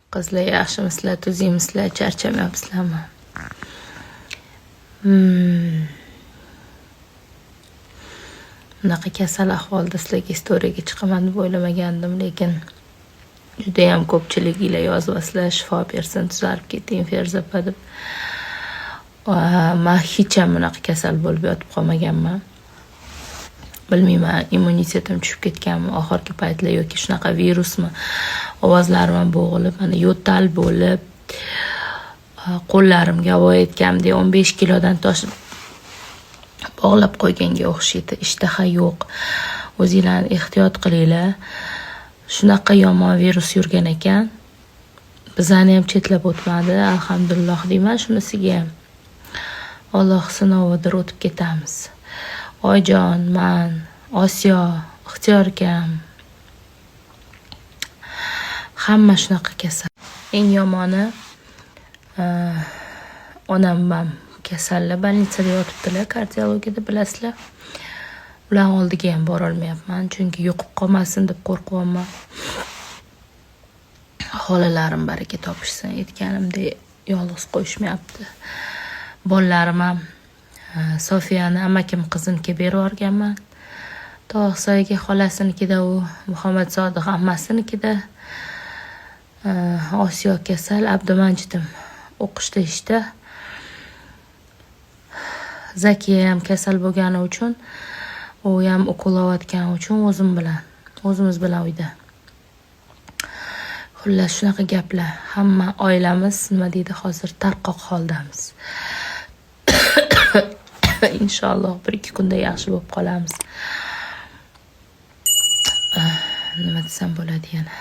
Qizlar, yaxshimisizlar, tuzukmisizlar, charchamayapsizlarmi? Bunaqa kasal ahvolda sizlarga istoriyaga chiqaman deb o'ylamagandim, lekin judayam ko'pchiliginglar yozyapsizlar, shifo bersin, tuzalib keting, Ferza opa deb. Man hech ham bunaqa kasal bo'lib yotib qolmaganman. Bilmayman, immunitetim tushib ketganmi oxirgi paytlar yoki shunaqa virusmi, ovozlarim ham bo'g'ilib, mana yo'tal bo'lib, qo'llarimga havo aytgandek 15 kilodan toshib bog'lab qo'yganga o'xshaydi. Ishtaha yo'q. O'zinglarni ehtiyot qilinglar. Shunaqa yomon virus yurgan ekan. Bizani ham chetlab o'tmadi, alhamdulillah deyman shunisiga ham. Alloh sinovidir, o'tib ketamiz. Oyjon, man, Osiyo, Ixtiyor akam, hamma shunaqa kasal. Eng yomoni, onam ham kasallar, больница da yotibdilar, kardiologiyada, bilasizlar. Ularni oldiga ham borolmayapman, chunki yuqib qolmasin deb qo'rqyapman. Xolalarim baraka topishsin, aytganimdek yolg'iz qo'yishmayapti. Bolalarim ham, Sofiyani amakim qizinikiga berib yuborganman. Tog'soyga, xolasinikida u, Muhammad Sodiq ammasinikida. Osiyo kasal, Abdumajidim o'qishda, ishda. Zakiya ham kasal bo'lgani uchun, u ham ukol olayotgani uchun o'zim bilan, o'zimiz bilan uyda. Xullas, shunaqa gaplar. Hamma oilamiz, nima deydi, hozir tarqoq holdamiz. Inshaalloh bir ikki kunda yaxshi bo'lib qolamiz. Nima desam bo'ladi yana?